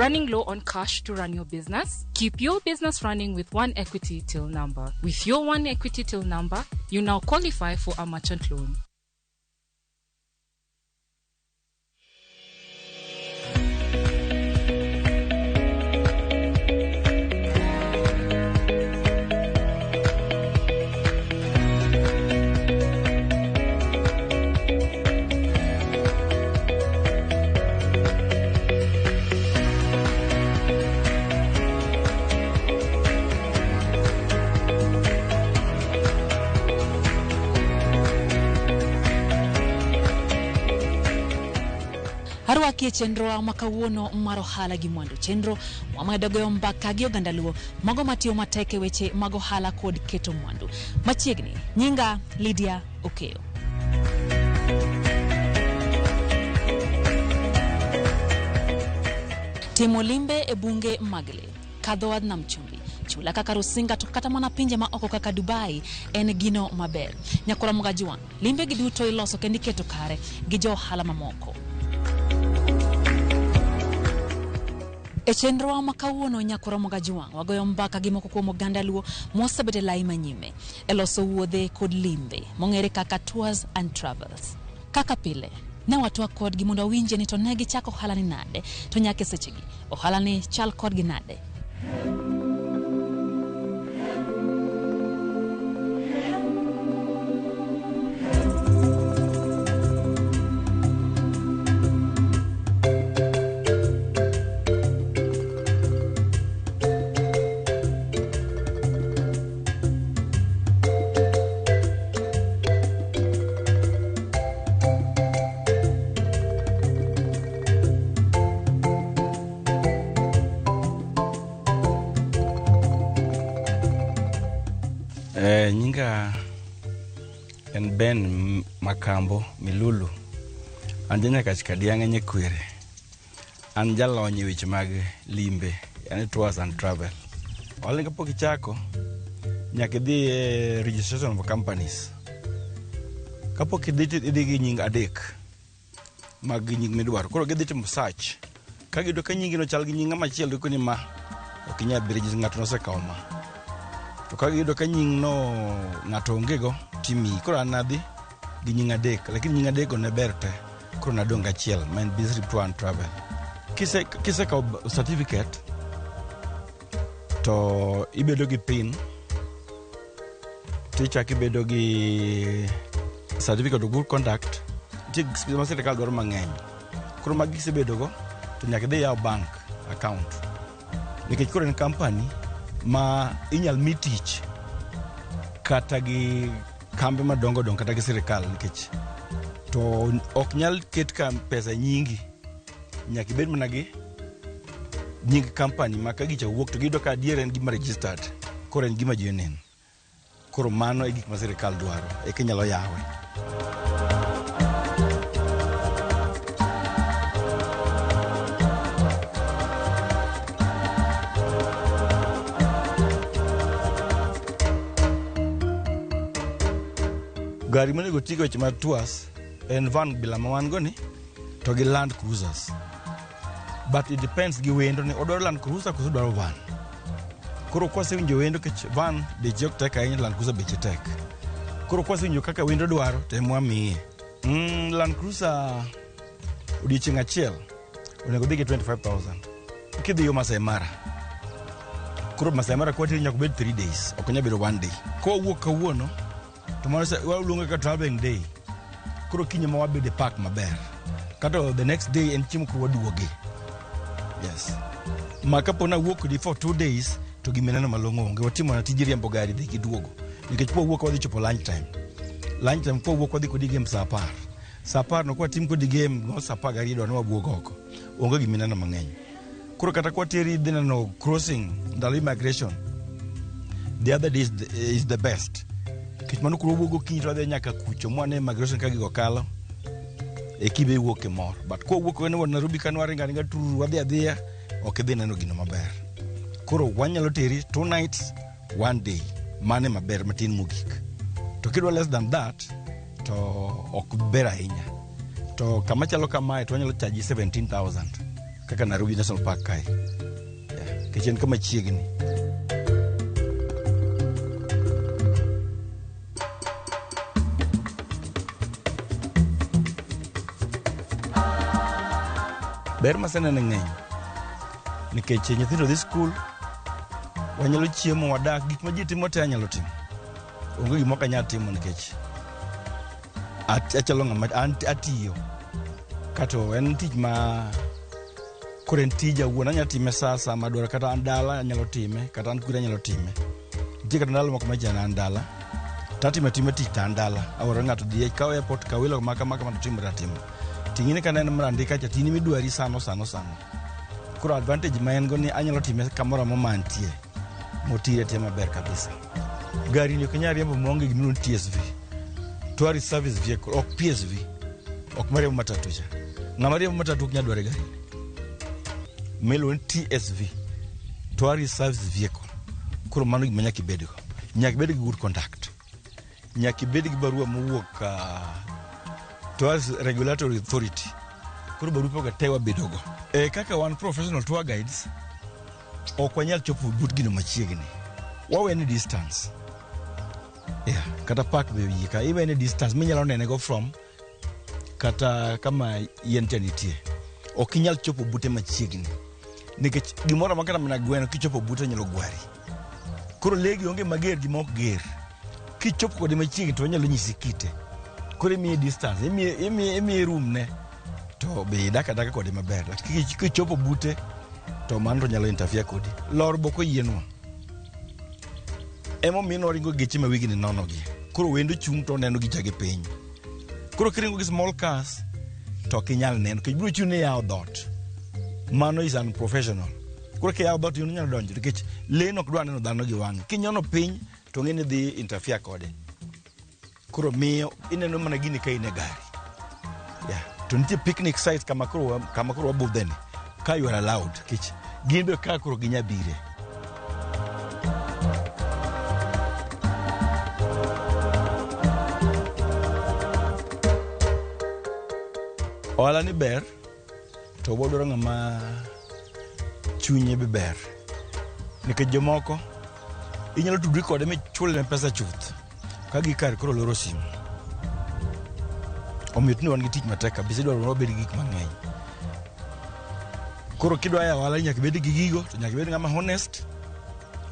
Running low on cash to run your business? Keep your business running with One Equity Till Number. With your One Equity Till Number, you now qualify for a merchant loan. Arwaki e chenrowa ma kawuono mar ohala gi mwandu. Chenro wamedo goyo mbaka gi oganda Luo mago matiyo matek e weche mag ohala kod keto mwandu. Machiegni, nyinga Lydia Okeyo. Timo limbe e bunge mag le, kadho wadh nam chumbi, chula kaka Rusinga to kata mana pinje ma oko kaka Dubai en gino maber. Nyakwara Mgajuang', limbe gi duto iloso kendo iketo kare gi jo ohala mamoko. E chenrowa ma kawuono Nyakwara Mgajuang' wagoyo mbaka gi moko kuom oganda Luo mosebedo e lai manyime e loso wuodhe kod limbe mong'ere kaka Tours and Travels. Kaka pile, ne watwak kodgi mondo wawinje ni to ne gichako ohala ni nade to nyaka e sechegi ohala ni chal kodgi nade. Nyinga en Ben Makambo Milulu. An ja Nyakach Kadiang'e Nyakwere. An jalony e weche mag limbe, yani tours and travel. Ohala kapok ichako, nyaka idhi e registration of companies. Kapok idhi to idhi gi nying adek mag nying midwaro. Koro gidhi timo search. Ka giyudo ka nyingino chal gi nying ng'ama chielo, gikoni ma ok inyal dhi register, ng'ato nosekawo ma. To ka giyudo ka nying no ng'ato onge go, timiyi. Koro an nadhi gi nying adek, lakini nying adek go ne ber te. Koro nadong' gachiel, ma en Business Tour and Travel. Kisekawo certificate, to ibedo gi PIN, tichako ibedo gi certificate of good conduct. Nitie gik ma sirikal dwaro mang'eny. Koro magi kisebedo go, to nyaka idhi iyaw bank account. Nikech koro en company ma inyal mi tich kata gi kambe madongo dongo kata gi sirikal, nikech to ok nyal ket ka pesa nyingi, nyaka ibed mana gi nying company ma ka gicha wuok to giyudo ka adier en gima registered, koro en gima ji oneno. Koro mano e gik ma sirikal dwaro eka inyalo yawe. Gari monego tigo weche mag tours en van bila ma wan go ni to gi Land Cruisers. But it depends gi wendo ni odwaro Land Cruiser koso odwaro van. Koro kwasewinjo wendo, kech van beche ok tek ahinya, Land Cruiser beche tek. Koro kwasewinjo kaka wendo dwaro to ema wamiye. Land Cruiser odiochieng' achiel onego dhi gi 25,000. Kidhi yo Masai Mara. Koro Masai Mara kwateri nyaka obed 3 days, ok nyal bedo one day. Kowuok kawuono to mano waluonge kaka traveling day. Koro kiny ma wabedo e park maber. Kato the next day en chiemo koro waduoge. Yes. Ma kapo na wuok kodi for 2 days to gima ineno malong'o onge. Watimo na tij riembo gari dhi gi duogo. Nikech kwawuok wadhi chopo lunch time. Lunch time kwawuok wadhi kodi game saa 10. Saa 10 no kwatim kodi game no saa 12 dwa ni wabuog oko. Onge gima ineno mang'eny. Koro kata kwateri idhi neno crossing ndalo immigration. The other day is the best. Nikech mano koro wawuok gokinyi to wadhi nyaka kucho mwane immigration ka gigo kalo. E kibe iwuok e mor. But kwawuok wene Nairobi ka nwaringo aringa tururu wadhi adhiya ok idhi neno gino maber. Koro wanyalo teri 2 nights, 1 day. Mano maber matin mogik. To kidwa less than that to ok ber ahinya. To kama chalo kamae to wanyalo charge 17,000. Kaka Nairobi National Park kae. Yeah, nikech en kama chiegni. Ber maseneno ng'eny nikech nyithindo dhi skul, wanyalo chiemo, wadak, gik ma ji timo te anyalo timo. Onge gima ok anyal timo nikech achalo ng'ama an atiyo. Kato en tich ma koro en tija wuon anyalo time sa asaya madwaro kata an dala anyalo time kata an kure anyalo time. Nitie kata ndalo moko ma an dala tatimo atima tich to an dala aoro ng'ato dhi kaw airport kaw welo ma kama kama to timore atima. Ting'ini kaneno Mrandi kacha to in emidwari sano sano sano. Koro advantage ma en go ni anyalo time kamoro amora ma antie motire atiya maber kabisa. Gari ni ok inyal riembo maonge gimiluongo ni TSV. Tourist Service Vehicle, ok PSV. Ok mariembo matatu cha. Ng'ama riembo matatu ok nyal dwaro e gari. Miluongo ni TSV. Tourist Service Vehicle. Koro mano gima nyaka ibedgo. Nyaka ibed gi good conduct. Nyaka ibed gi barua mowuok Tourist Regulatory Authority. Koro barupe go te wabedogo. E kaka wan professional tour guides, ok wanyal chopo but gino machiegni. Wawene distance. Yeah, kata park be oyie ka iwene distance minyalo nene go from kata kama yien cha nitie. Ok inyal chopo bute machiegni. Nikech gimoro amora kata mana gweno kichopo bute nyalo gwari. Koro lee gi onge mager gi mok ger. Kichopo kode machiegni to onyalo nyisi kite. Koro imiye distance, imiye room ne to be idak adaka kode maber. Lakini kichopo bute to mano to nyalo interfere kodi. Lor bok oyienwa. Emomiyo nwaringo geche ma wigni nono gi. Koro wendo chung' to oneno gicha gi piny. Koro kiringo gi small cars to ok inyal neno nikech biro chuni ni iyawo dhoot. Mano is unprofessional. Koro kiyawo dhoot in inyalo donjo nikech lee no ok dwa neno dhano gi wang'e. Kinyono piny to ng'e ni dhi interfere kode. Koro miyo ineno mana gini ka in e gari. Yeah. To nitie picnic site kama koro wabudhe ni. Ka you are allowed nikech gin be ka koro ginya bire. Ohala ni ber to wadwaro ng'ama chunye be ber. Nikech jomoko inyalo tudri kode michulne pesa chuth ka gikar koro loro simu. Omiyo tinde wan gi tich matek kabisa idwaro ni wabed gi gik mang'eny. Koro kidwa yawo ohala nyaka ibed gi gigo to nyaka ibed ng'ama honest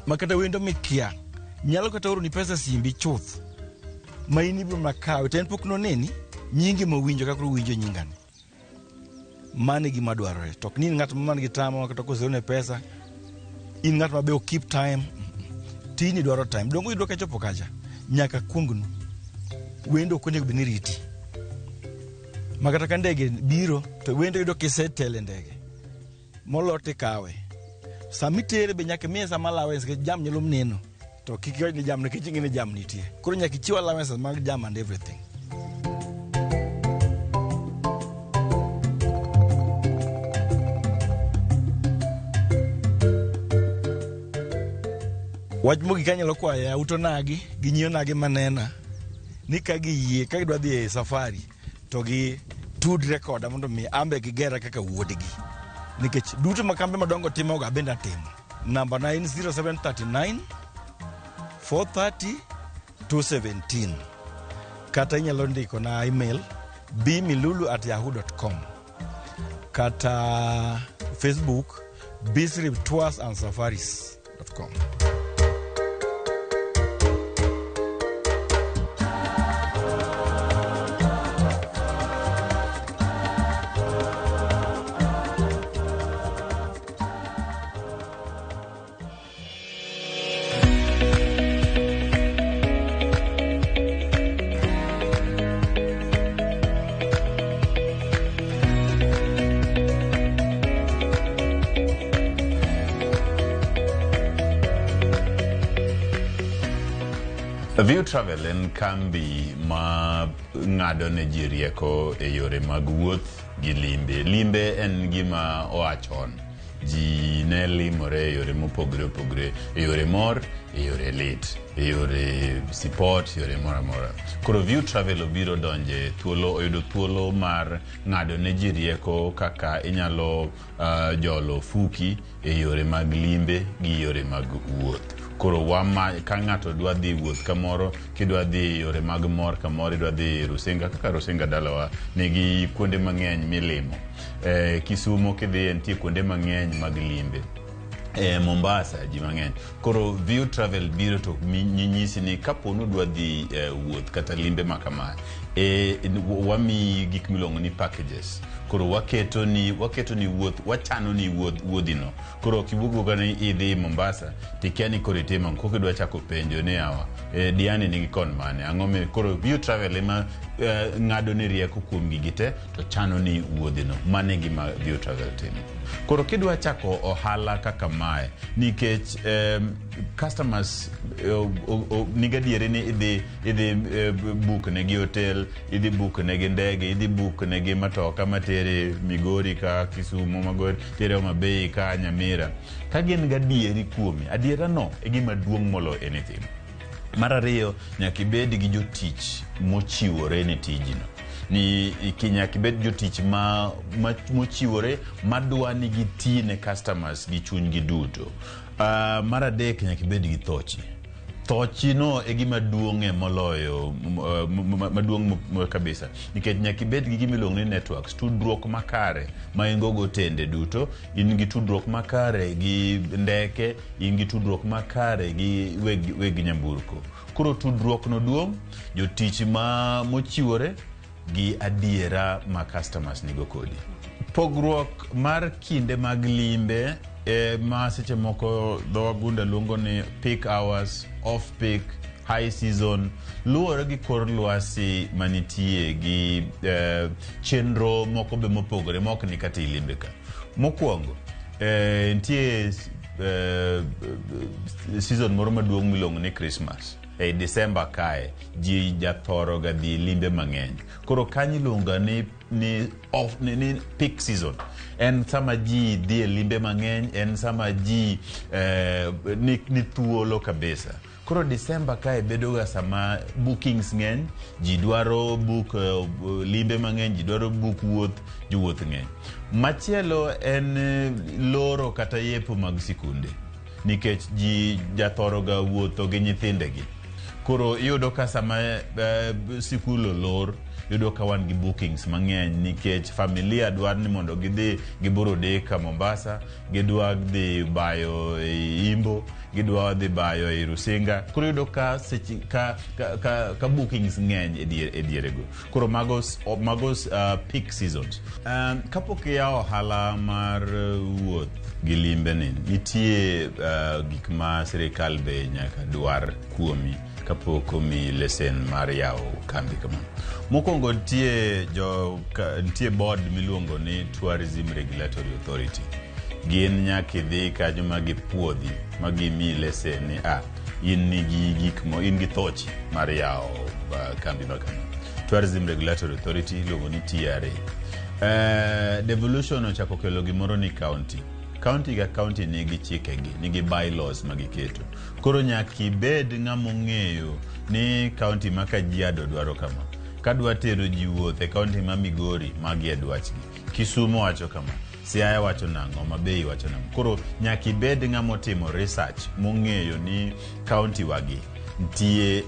ma kata wendo mikia nyalo kata oroni pesa simbi chuth ma in ibiro mana kawe to en pok noneni nyingi mowinjo kaka owinjo nyingani. Mano e gima dwarore. To ok ni in ng'at man gi tama kata koseorne pesa in ng'at ma be ok keep time. Tijni dwaro time. Donge oyudo kachopo kacha? Nyaka kuongnu. Wendo ok onego bed ni riti. Ma kata ka ndege biro to wendo yudo kisetelo e ndege. Molor tikawe. Sama itere be nyaka imiye some allowance nikech jam nyalo neno. To kik iwach ni jam nikech ing'e ni jam nitie. Koro nyaka ichiw allowances mag jam and everything. Wach mogik anyalo kwayo yawuot onagi gi nyi onagi manena ni ka giyie ka gidwa dhi e safari to gi tudre koda mondo mi ambe gigera kaka wuodgi. Nikech duto ma kambe madongo timoga abende atimo. Namba na en 0739 430 217. Kata inyalo ndiko na email bmilulu@yahoo.com. Kata Facebook Bisrip Tours and Safaris.com. View Travel en kambi ma ng'ado ne ji rieko e yore mag wuoth gi limbe. Limbe en gima oa chon. Ji ne limore e yore mopogore opogore, e yore mor, e yore lit, e yore sipot, yore moro amora. Koro View Travel obiro donje thuolo, oyudo thuolo mar ng'ado ne ji rieko kaka inyalo jolo ofuki e yore mag limbe gi yore mag wuoth. Koro wama ka ng'ato dwa dhi wuoth kamoro, kidwa dhi e yore mag mor kamoro, idwa dhi Rusinga, kaka Rusinga dalawa nigi kuonde mang'eny milimo. Kisumo kidhiye nitie kuonde mang'eny mag limbe. Mombasa ji mang'eny. Koro View Travel biro to nyisi ni kapo ni udwa dhi wuoth kata limbe ma kama, wamiyi gik miluongo ni packages. Koro waketo ni wuoth, wachano ni wuoth wuodhino. Koro ok iwuog wuoga ni idhi Mombasa tikia ni koro itimo ang'o. Kok idwa chako penjo ni yawa, Diani nigi kon mane, ang'o mi koro View Travel ema ng'ado ni rieko kuom gigi te to chano ni wuodhino. Mano e gima View Travel timo. Koro kidwa chako ohala kaka mae, nikech customers ni gadieri ni idhi book negi hotel, idhi book negi ndege, idhi book negi matoka matere Migori ka Kisumo, Magori tere Homa Bay ka Nyamira. Ka gin gadieri kuomi, adiera no e gima duong' moloyo anything. Mar ariyo, nyaka ibed gi jotich mochiwore ne tijno. Ni nyaka ibed jotich ma mochiwore madwa ni giti ne customers gi chunygi duto. Mar adek, nyaka ibed gi thochi. Thochi no e gima duong'e moloyo maduong' kabisa, nikech nyaka ibed gi gima iluongo ni networks, tudruok makare ma in go gotende duto, in gi tudruok makare gi ndeke, in gi tudruok makare gi weg nyamburko. Koro tudruok no duong', jotich ma mochiwore gi adiera ma customers nigo kodi. Pogruok mar kinde mag limbe ma seche moko dho wagunda luongo ni peak hours, off peak, high season, luwore gi kor lwasi manitie gi chenro moko be mopogore ma ok ni kata ilimbe ka. Mokwongo, nitie season moro maduong' miluongo ni Christmas. Ei December kae, ji jathoro ga dhi limbe mang'eny. Koro kanyo iluongo ni off, ni peak season. En sama ji dhi e limbe mang'eny, en sama ji ni thuolo kabisa. Koro December kae bedo ga sama bookings ng'eny, ji dwaro book limbe mang'eny, ji dwaro book wuoth, jowuoth ng'eny. Machielo en loro kata yepo mag sikunde, nikech ji jathoro ga wuotho gi nyithindegi. Koro iyudo ka sama sikul olor, iyudo ka wan gi bookings mang'eny nikech familia dwaro ni mondo gidhi giburudika Mombasa, gidwa dhi bayo e Imbo, gidwa dhi bayo e Rusinga. Koro iyudo ka seche ka bookings ng'eny e dierego. Koro mago peak seasons. Kapok iyawo ohala mar wuoth gi limbe ni, nitie gik ma sirikal be nyaka dwar kuomi kapok omiyi lesen mar yawo kambi kama. Mokwongo nitie board miluongo ni Tourism Regulatory Authority. Gin nyaka idhi kanyo ma gipuodhi ma gimiyi lesen ni in nigi gik mo in gi thochi mar yawo kambi ma kama. Tourism Regulatory Authority iluongo ni TRA. Devolution ochako kelo gimoro ni county. County ka county nigi chikegi, nigi bylaws ma giketo. Koro nyaka ibed ng'ama ong'eyo ni county ma Kajiado dwaro kama. Kadwa tero ji wuoth e county ma Migori, magi e dwachgi. Kisumo wacho kama, Siaya wacho nang'o, Homa Bay wacho nang'o. Koro nyaka ibed ng'ama otimo research mong'eyo ni county wagi nitie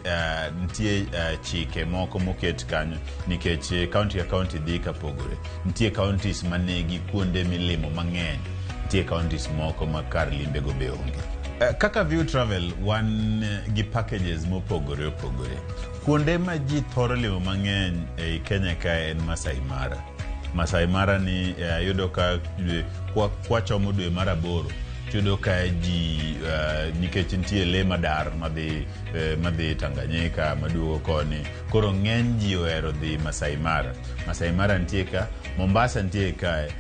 chike moko moket kanyo nikech county ka county dhi ka pogore. Nitie counties manigi kuonde milimo mang'eny, nitie counties moko ma kar limbego be onge. Kaka View Travel wan gi packages mopogore opogore. Kuonde ma ji thoro limo mang'eny ei Kenya kae en Masai Mara. Masai Mara ni yudo ka kwachomo dwe mar aboro tiyudo ka ji nikech nitie lee madar madhi Tanganyika maduogo koni. Koro ng'eny ji ohero dhi Masai Mara. Masai Mara nitie ka, Mombasa nitie kae.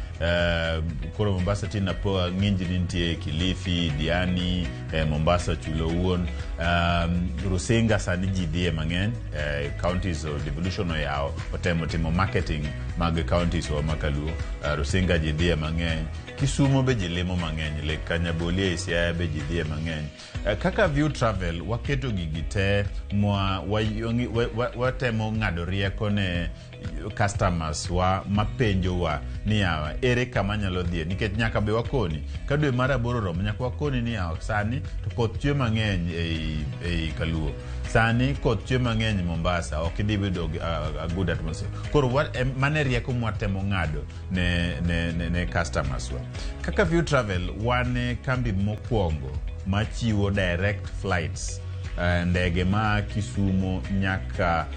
Koro Mombasa tin apoa ng'injni nitie Kilifi, Diani, Mombasa chulo owuon. Rusinga sani ji dhiye mang'eny. Counties of devolution oyawo, otemo timo marketing mag counties wa makaluo. Rusinga ji dhiye mang'eny. Kisumo be ji limo mang'eny. Lake Kanyaboli e Siaya be ji dhiye mang'eny. Kaka View Travel waketo gigi te mwa watemo ng'ado rieko ne customers wa mapenjowa ni yawa, ere kama anyalo dhiye, nikech nyaka be wakoni ka dwe mar aboro romo, nyaka wakoni ni yawa, sani to koth chwe mang'eny ei Kaluo, sani koth chwe mang'eny Mombasa, ok idhi yudo a good atmosphere. Koro mane rieko mwatemo ng'ado ne customers wa. Kaka View Travel, wan e kambi mokwongo machiwo direct flights, ndege ma Kisumo nyaka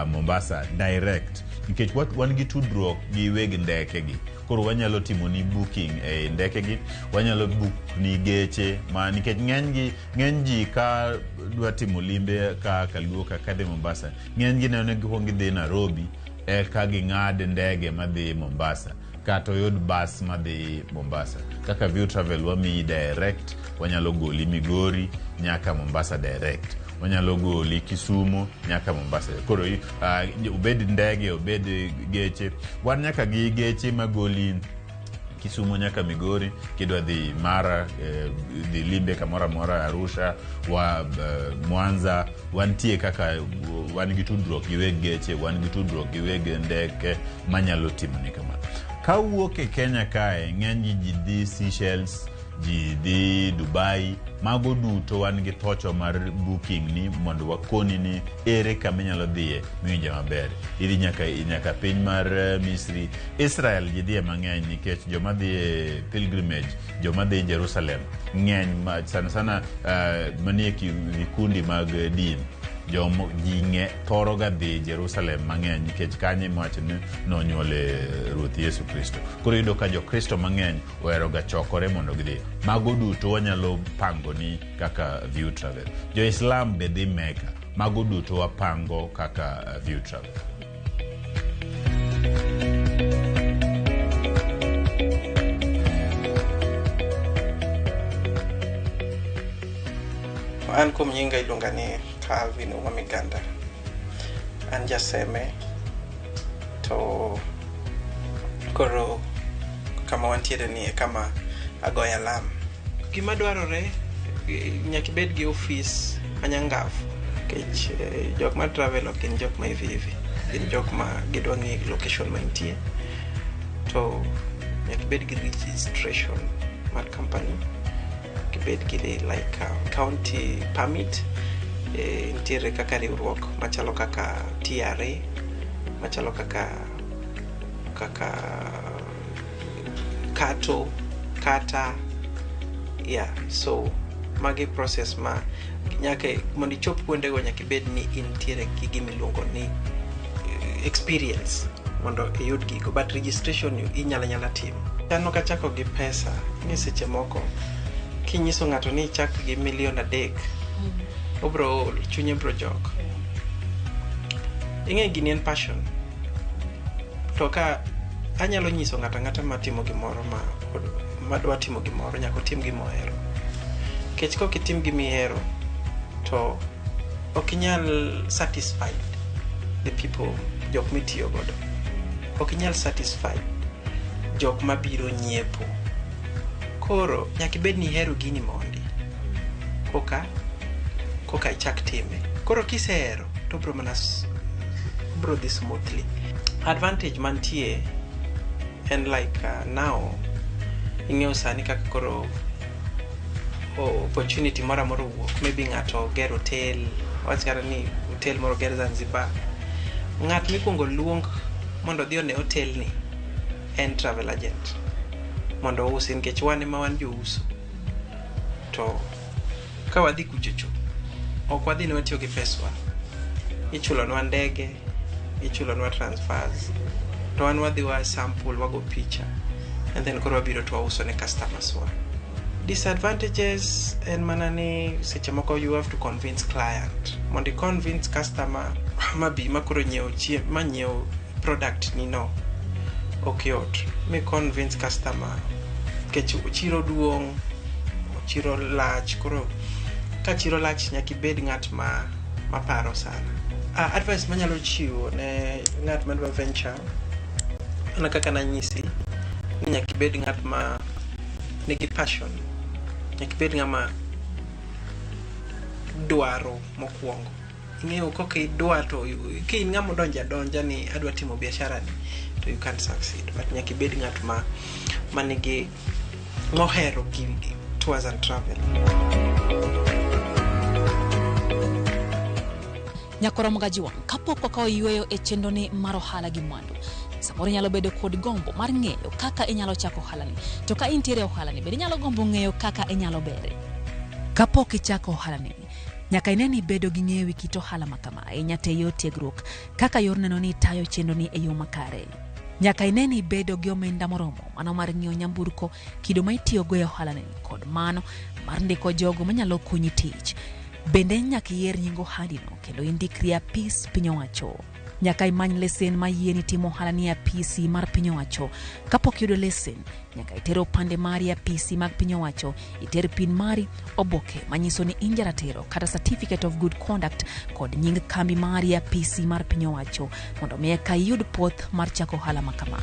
Mombasa direct, nikech wan gi tudruok gi weg ndeke gi. Koro wanyalo timo ni booking e ndeke gi, wanyalo book ni geche ma, nikech ng'eny ji ka dwa timo limbe ka Kaluo ka kadhi Mombasa, ng'eny gi neno ni gikuong gidhi Nairobi eka ging'ad ndege madhi Mombasa kata oyud bas madhi Mombasa. Kaka View Travel wamiyi direct, wanyalo goli Migori nyaka Mombasa direct, wanyalo goli Kisumo nyaka Mombasa. Koro obed ndege, obed geche, wan nyaka gi geche magoli Kisumo nyaka Migori. Kidwa dhi Mara, dhi limbe kamoro amora, Arusha wa Mwanza, wantie kaka wan gi tudruok gi weg geche, wan gi tudruok gi weg ndeke manyalo timoni kamano. Kawuok e Kenya kae, ng'eny ji dhi Seychelles, ji dhi Dubai, mago duto wan gi thocho mar booking ni mondo wakoni ni ere kama inyalo dhiye miwinje maber. Idhi nyaka piny mar Misri, Israel ji dhiye mang'eny nikech joma dhi e pilgrimage, joma dhi Jerusalem ng'eny ma, sana sana manie vikundi mag din. Jomo ji ng'e thoro ga dhi Jerusalem mang'eny nikech kanyo iwacho ni nonyuole Ruoth Yesu Kristo. Koro iyudo ka Jokristo mang'eny ohero ga chokore mondo gidhi. Mago duto wanyalo pango ni kaka View Travel. Jo Islam be dhi Mecca. Mago duto wapango kaka View Travel. An kuom nyinga iluonga ni Calvin Ouma Miganda. An jaseme to koro kama wantiere ni e kama agoyo alam. Gima dwarore, nyaka ibed gi ofis manyangafu nikech jok ma travel ok gin jok ma hivi hivi. Gin jok ma gidwa ng'eyo location ma intie. To nyaka ibed gi registration mar company. Ibed gi like county permit. Nitiere kaka riwruok machalo kaka TRA, machalo kaka KATO, kata yeah, so magi process ma nyaka mondo ichop kuondego nyaka ibed ni intiere gi gima iluongo ni experience mondo iyud gigo, but registration inyalo anyala timo. Aneno kachako gi pesa ni seche moko kinyiso ng'ato ni ichak gi 3 million, obro ol, chunye bro jok. Ing'e gini en passion. To ka anyalo nyiso ng'ato ang'ata matimo gimoro, ma madwa timo gimoro, nyaka otim gima ohero. Nikech kok itim gima ihero to ok inyal satisfied the people, jok mitiyo godo. Ok inyal satisfied jok mabiro nyiepo. Koro nyaka ibed ni ihero gini mondi koka ichak time. Koro kisehero to bro mana bro dhi smoothly. Advantage mantie en like now ing'eyo sani kaka koro opportunity moro amora owuok, maybe ng'ato ger hotel, wach kata ni hotel moro ger Zanzibar, ng'at mikuongo luong mondo odhi one hotel ni en travel agent mondo ousi, nikech wan ema wan jouso. To ka wadhi kuchocho ok wadhi ni watiyo gi peswa, ichulonwa ndege, ichulonwa transfers, to wan wadhi wa sample, wago picha and then koro wabiro to wauso ne customers wa. Disadvantages en mana ni seche moko you have to convince client mondo i convince customer mabi makoro nyiewo manyiewo product ni no ok yot mi convince customer nikech chiro duong', chiro lach. Koro Ka chiro lach nyaka ibed ng'at ma maparo sana. Advice manyalo chiwo ne ng'at madwa venture, mana kaka nanyisi ni nyaka ibed ng'at ma nigi passion, nyaka ibed ng'ama dwaro mokwongo. Ing'eyo koka idwa to ka in ng'ama odonjo adonja ni adwa timo biashara ni to you can't succeed. But nyaka ibed ng'at ma manigi mohero gi tours and travel. Nyakoro Magajuang, kapok wakawo yueyo e chenroni mar ohala gi mwandu, samoro inyalo bedo kod gombo mar ng'eyo kaka inyalo chako ohalani. To ka intiere e ohalani, bende inyalo gombo ng'eyo kaka inyalo bere. Kapok ichako ohalani, nyaka ine ni ibedo gi ng'eyo e kit ohala ma kama, ahinya to e yor tiegruok, kaka yor neno ni itayo chenroni e yo makare. Nyaka ine ni ibedo gi omenda moromo, mano mar ng'iewo nyamburko, kido ma itiyogo e ohalani, kod mano mar ndiko jogo manyalo konyi tich. Bende nyaka iyier nying ohandino kendo indikri e apis piny owacho. Nyaka imany lesen ma yieni timo ohala ni e apisi mar piny owacho. Kapok iyudo lesen, nyaka iter opande mari e apisi mag piny owacho, iter pin mari, oboke manyiso ni in jaratiro kata certificate of good conduct kod nying kambi mari e apisi mar piny owacho mondo mi eka iyud puoth mar chako ohala ma kama.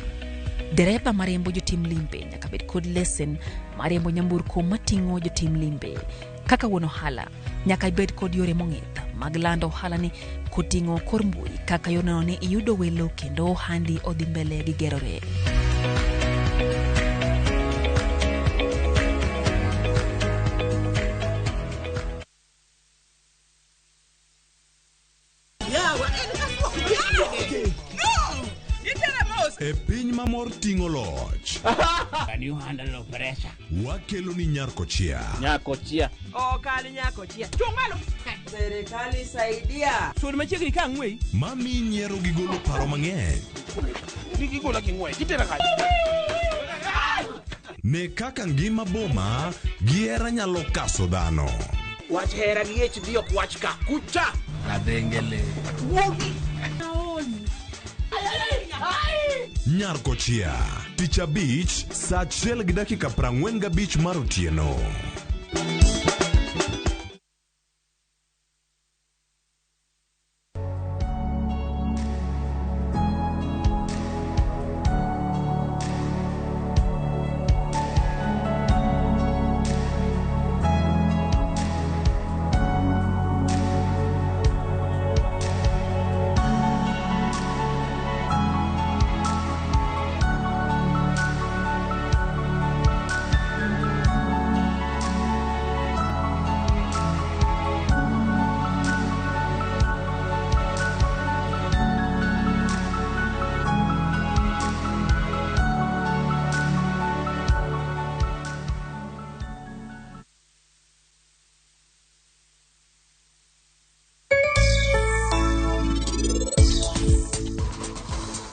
Dereba mariembo jotim limbe nyaka bed kod lesen mariembo nyamburko mating'o jotim limbe. Kaka wuon ohala, nyaka ibed kod yore mong'ith mag lando ohalani koting'o kor mbui kaka yor neno ni iyudo welo kendo ohandi odhi mbele gi gerore. E piny ma mor ting'o loch. Can you handle pressure? Wakelo ni Nyarkochia. Nyakochia. Okal nyakochia. Chung' malo. Serikali saidia. Sud machiegni ka ang'weyi. Mami nyiero gi golo paro mang'eny. Gigola gi ng'wech. Itera kanye? Ne kaka ngima boma gi hera nyalo kaso dhano. Wach hera gi HD ok wach ka. Kucha. Kadhengele. Wuogi. Nyarkochia. Tich abich, saa 1:45 mar otieno.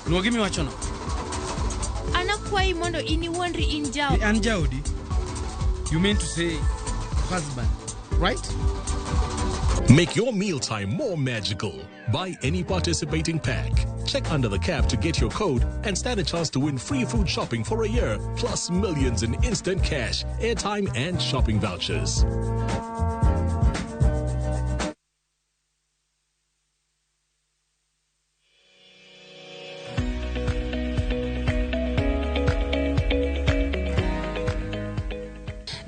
Luo gimiwachono. An akwayi mondo in iwuondri in jaoda. Ni an jaodi? You mean to say husband, right? Make your mealtime more magical. Buy any participating pack. Check under the cap to get your code and stand a chance to win free food shopping for a year, plus millions in instant cash, airtime, and shopping vouchers.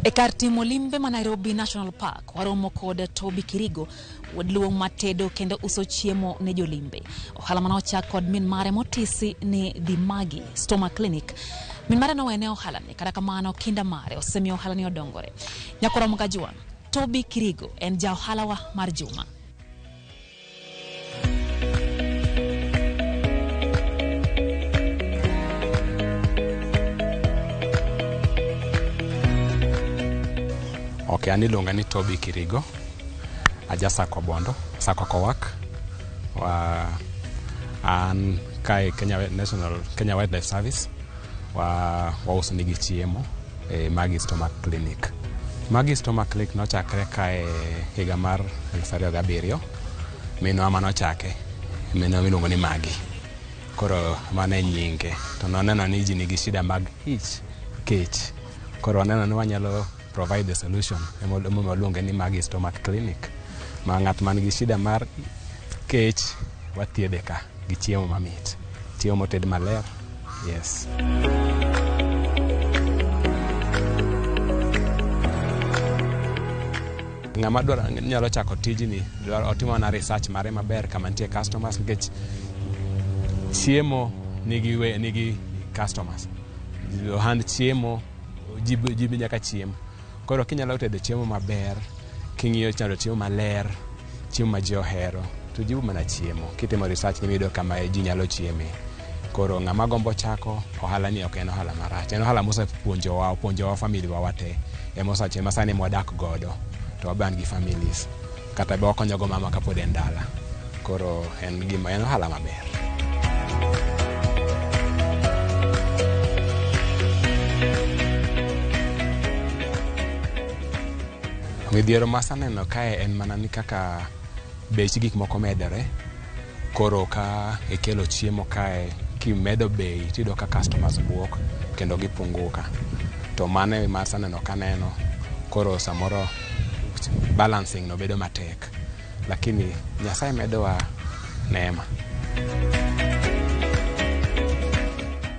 E kar timo limbe ma Nairobi National Park, waromo kod Toby Kirigo, wuod luo matedo kendo uso chiemo ne jolimbe. Ohala mane ochak kod min mare motisi ni The Maggie Stoma Clinic. Min mare nowene ohalani, kata kamano kinda mare osemiyo ohalani odongore. Nyakoro Mgajuan, Toby Kirigo en ja ohalawa mar juma. Okay, an iluonga ni Toby Kirigo. Aja Sakwa Bondo, Sakwa Kowak. An kae Kenya National Kenya Wildlife Service wa wauso nigi chiemo e Maggie Stomach Clinic. Maggie Stomach Clinic nochakre kae higa mar 2007. Minwa manochake, minwa miluongo ni Maggie. Koro mano e nyinge. To noneno ni ji nigi shida mag ich, kech. Koro waneno ni wanyalo provide the solution. Emomiyo waluonge ni Maggie Stomach Clinic. Ma ng'at man gi shida mar kech wathiedhe ka gi chiemo mamit. Chiemo moted maler. Yes. Ng'ama dwaro nyalo chako tijni dwaro otimo mana research mare maber kama nitie customers nikech chiemo nigi customers. Ohand chiemo ji nyaka chiem. Koro kinyalo tedo chiemo maber, king'iyo chando chiemo maler, chiemo ma ji ohero, to ji mana chiemo. Kitimo research ni kama ji nyalo chieme. Koro ng'ama gombo chako ohala ni ok en ohala marach. En ohala mosepuonjowa, opuonjowa family wa wate. Ema sani mwadak godo. To waban gi families. Kata be wakonyogo mama kapod en dala. Koro en gima en ohala maber. Midhiero masaneno kae en mana ni kaka bech gik moko medore. Koro ka ikelo chiemo kae kimedo bei tiyudo ka customers buok kendo gipunguka. To mano ema aseneno kaneno. Koro samoro balancing no bedo matek. Lakini Nyasaye medowa neema.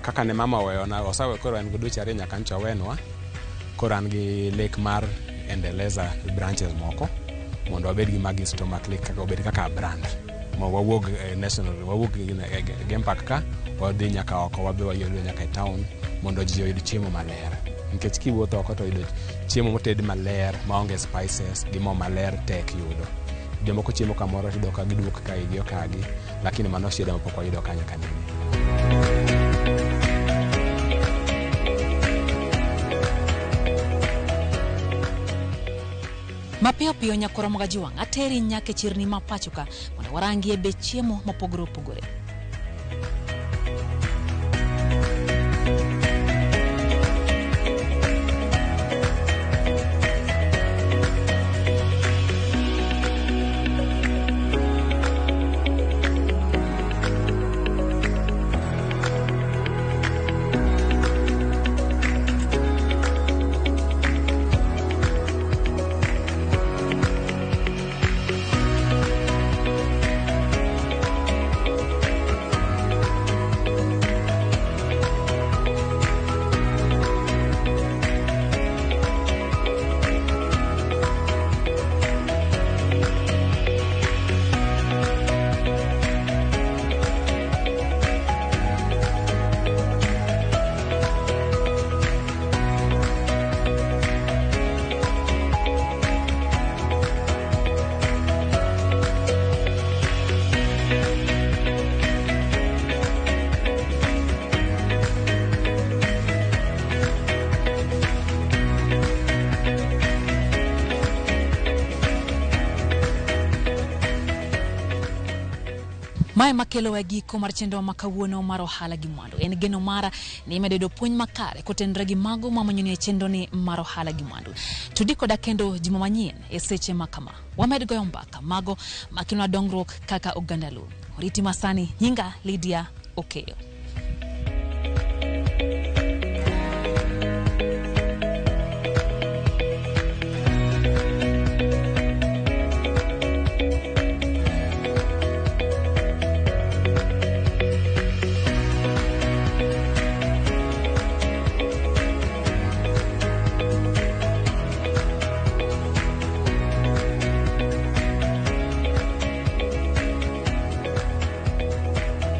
Kaka ne mama oweyona, osewe koro en gi dweche 2 nyaka nyocha owenwa. Koro an gi lek mar endeleza branches moko mondo wabed gi Maggie Stomach Clinic kaka obed kaka brand. Ma wawuog national, wawuog Game Park ka, wadhi nyaka oko, wabe wayudo nyaka e town mondo ji oyud chiemo maler. Nikech kiwuotho oko to yudo chiemo moted maler, maonge spices, gi mo maler tek yudo. Jomoko chiemo kamoro tiyudo ka giduok ka igi okagi, lakini mano shida mapok wayudo ka nyaka nene. Mapiyo piyo nyakoro Mogajuwang' ateri nyaka e chirni ma pacho ka mondo warangie bech chiemo mopogore opogore. Mae makelo e giko mar chenro ma kawuono mar ohala gi mwandu. En geno mara ni imedo yudo puonj makare kotenore gi mago mamanyoni e chenro ni mar ohala gi mwandu. Tudi koda kendo juma manyien e seche ma kama. Wamed goyo mbaka mago makelonwa dongruok kaka oganda Luo. Oriti masani, nyinga Lydia Okeyo.